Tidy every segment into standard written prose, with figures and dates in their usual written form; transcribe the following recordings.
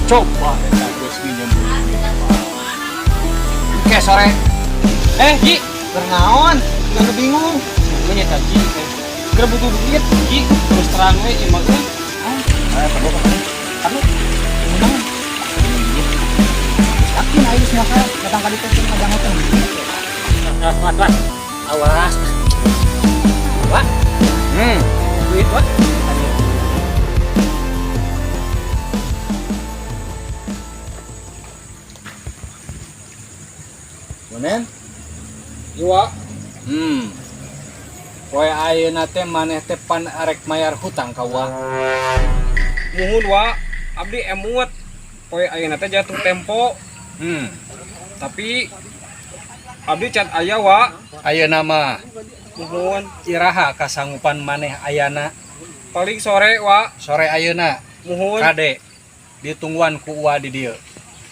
Coba eta geus nginjem duit. Oke, sore. Eh, Ji, Keur naon? Jangan bingung. Gue nyata Ji, eh. Keur butuh duit, Ji, terus terang we ieu mah euy. Eh, perlu ka mana? Perlu. Naon? Yakin aing semua saya datang ka ditu teh ngajangokeun duit. Wah, wah, wah. Awas. Wah, duit wah. Bonen? Iwa, Poe ayeuna teh maneh teh pan arek mayar hutang ka Wa. Muhun wa, abdi emut. Poe ayeuna teh jatuh tempo, tapi abdi can aya wa. Ayeuna mah Muhun iraha kasanggupan maneh ayana? Paling sore wa. Sore ayeuna? Muhun. Kade, ditungguan ku Uwa di dieu.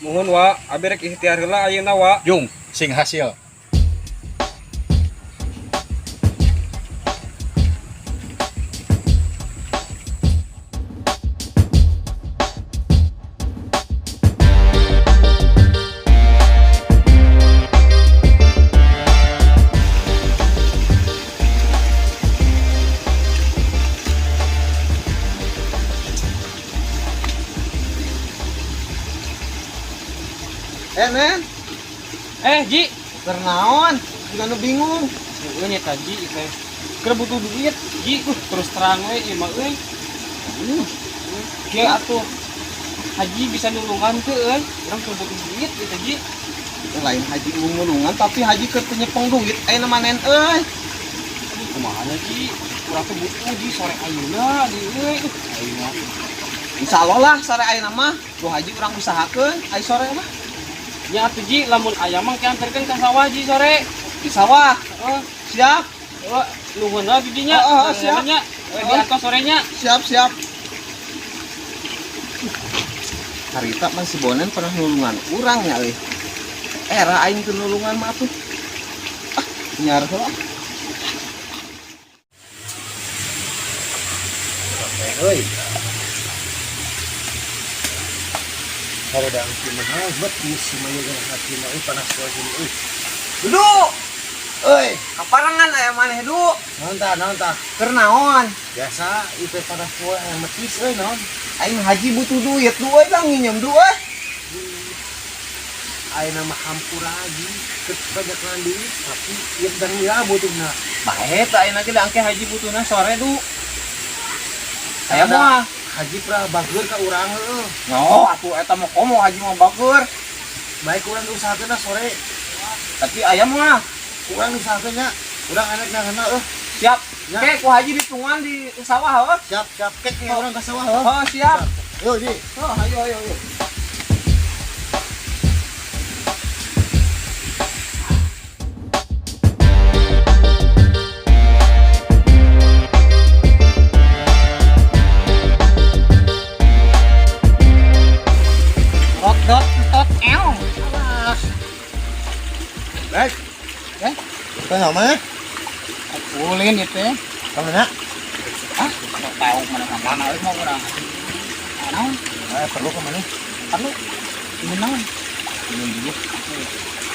Muhun wa, abdi rek ikhtiar heula ayeuna wa. Jung, sing hasil. Eh, men, Eh, Ji, keur naon? Jangan bingung. gue nyata Ji teh. Keur butuh duit, Ji, terus terang we ieu mah euy. Kieu atuh. Haji bisa nulungan teu euy? Urang keur butuh duit gitu, Ji. Lain haji nulungan tapi haji keur teu nyepeng duit ayeuna manen euy. Aduh, kumaha nya, Ji? Urang teh butuh Ji sore ayeuna di euy. Ayeuna. Insyaallah lah sore ayeuna mah, ku haji urang usahakeun ai sore mah. Nya atuh Ji, lamun aya mah ke anterkeun ka sawah Ji sore. Di sawah. Heeh. Siap, Heeh, nuhun lah di dinya. Oh, oh, siap. Nya. Di atas sorenya. Siap, siap. Harita mah si Bonen pernah nulungan urang nya euy. Era aing teu nulungan mah atuh. Ah, nyar heula. Euy. Hareudang ti mah bet ieu si mah jeung hati mah euy panas wae gini euy. Duduk. Euy, Kaparengan aya maneh du. naon tah, naon tah? Keur naon? Biasa ieu teh panas wae aya metis euy naon? Aing haji butuh duit du euy, bang nginjem du euy. Ayeuna mah hampura lagi keur banyak duit tapi ieu dan ya butuhna. Bae tah ayeuna ge da angke haji butuhna sore du. Aya Ada. mah. Haji pernah bageur ka urang heueuh. No, atuh eta mah komo haji mah bageur. Baik urang diusahakeun lah sore. Tapi aya mah Urang diusahakeun nya. Urang anak nangan euy. siap. Ya. Oke, ku haji ditungguan di sawah heuh. Siap, siap kek urang ka sawah heuh. Oh, siap. Yo, Ji. Oh, ayo ayo ayo. Dot dot dot el. Baik. Eh? Teh nama? Ulin itu ya. Ka mana? Ah, nggak tahu mana mana euy mau urang. Ah, naon? Eh, perlu ka mana? Perlu. Ini naon? Minum duit.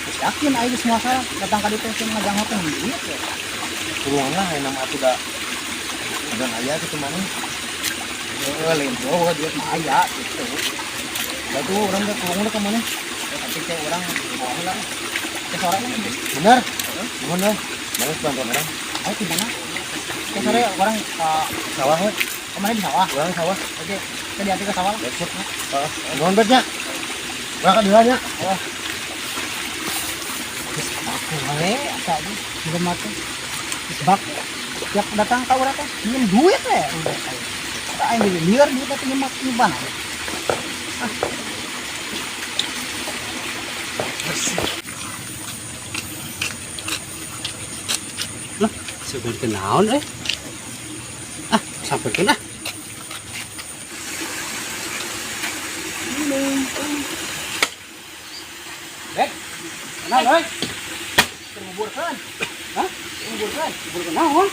Geus yakin aing geus moal datang ka ditu teh ngajangokeun duit ya. Tulungan lah ayeuna mah atuh da. Ada aya kitu mana? Heeh, lain jauh duit mah aya gitu. Da tuh urang teh tulungan ka mana? Ya, tapi teh urang bawa heula. Teh sore mah. Bener? Nuhun euy. Mana bantuan urang? Ayo di mana? Teh sore urang ka Sawah we. ka mana di sawah. Urang sawah. Oke, teh diantar ke sawah. Siap. Heeh. Nuhun bet nya. Urang ka dieu nya. Geus baku we asa di jelema teh. Geus baku. Tiap datang ka urang teh minjem duit we udah. Tah aing jadi lieur duit teh nyemak nyuban. Ah. Lah, sebenarnya naon eh? Ah, sampeurkeun ah. Bek, kenal euy. Keur nguburkeun. Hah? Nguburkeun? Nguburkeun naon?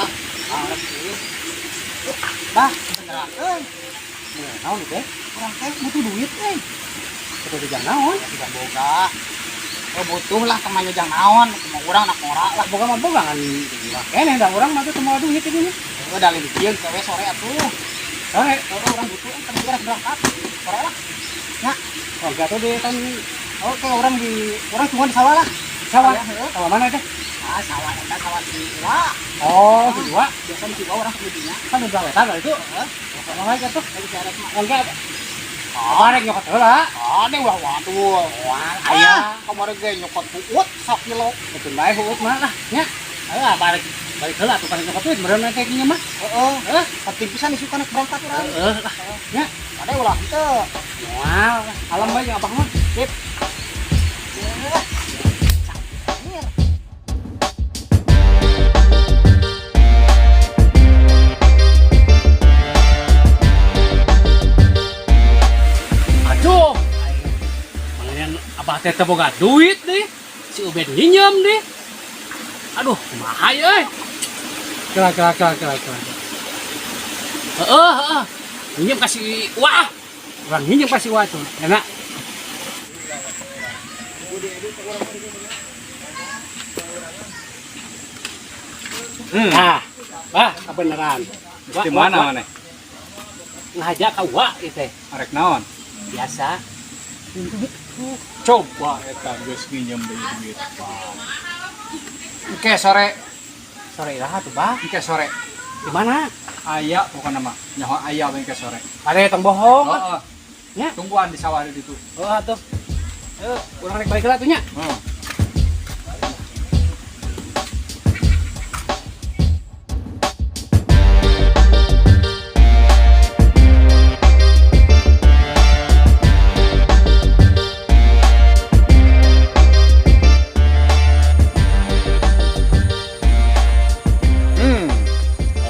Ah, ah, ieu. Bah, beneran euy. Naon teh? Urang teh butuh duit euy. Butuh jang naon? Tidak boga. Oh, butuh lah kemana jang naon, kumaha urang nak ngora lah. Boga mah boga ngan keneh da urang mah teh teu moal duit ini. Heuh, da lain kieu gawe sore atuh. Sore. Heuh, urang butuh kan urang berangkat. Sore lah. Ya. Oh, gak tau deh kan. Oke, urang di urang cuma di sawah lah. Sawah. Heeh. Sawah mana teh? Ah, sawah eta sawah di Iwa. Oh, di Iwa. Biasa di Iwa urang kudunya. Kan udah wetan itu. Heeh. Sama wae atuh. Lagi syarat mah. Enggak. Oh, rek nyokot heula. Ah, deh ulah waduh. Wah, aya. Kamari ge nyokot huut sakilo. Betul bae huut mah lah nya. Heeh, balik balik heula atuh paling nyokot duit meureun teh kieu mah. Heeh, Heeh. penting pisan isukan berangkat urang. Heeh lah. Nya. Ade ulah henteu. Moal, alam bae jeung abah mah. Sip. Aduh. Mangan abah teh teu boga duit deh. Si Ubed nginjem deh. Aduh, kumaha ieu euy. Kela kela kela kela kela. Heeh, heeh. Nginjem ka si Wah. Urang nginjem ka si Wah tuh. Enak. Nah, wah, kebenaran. Di mana maneh? Ngajak ka Wah ieu teh. Arek naon? Biasa. Coba eta geus nginjem deui duit. Engke sore, Sore iraha tuh, Bah. engke sore. Di mana? Aya pokona mah. Nyaho aya we engke sore. Ada tong bohong. Heeh. Ya. Tungguan di sawah di ditu. Oh, atuh. Heuh, urang rek balik heula atuh nya. Heeh.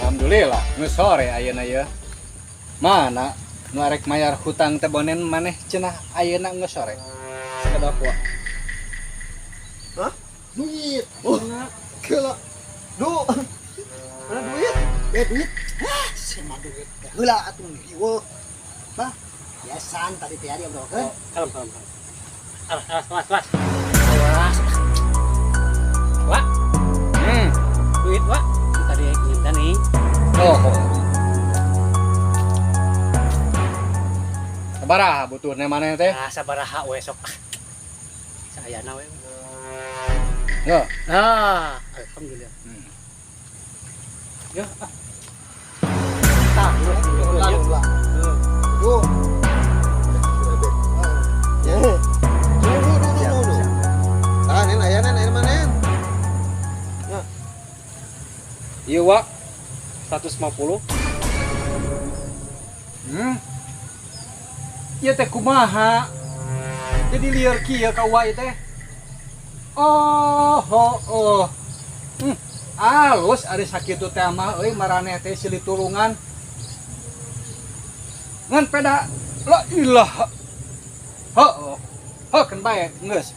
Alhamdulillah, geus sore ayeuna ye. Mana nu arek mayar hutang teh bonen maneh cenah ayeuna geus sore. Sakedap wa. Hah? Duit. Oh. Gila. Du. Mana duit? Ya duit. Hah, sama duit. Heula atuh riweuh. Bah, biasaan tadi teh ari obrolkeun. Kalem, kalem, kalem. Awas, awas, awas, awas. Awas. Wak, duit, Wak. Tadi minta nih. Oh. Sabaraha butuhna maneh teh? Ah, sabaraha we sok. Saayana we. Yo. Ah, alhamdulillah. Ya, ah. Tah, heula heula. Du. Ya. Du du du du du. Tah, nen aya nen aya mana nen? Iya, Wak. 150. Ieu teh kumaha? Jadi lieur kieu ka uwa ieu teh. Oh, oh, oh. Alus ari sakitu teh mah euy maraneh teh silih tulungan. Ngan peda la ilaha. Heuh. Heuh keun bae geus.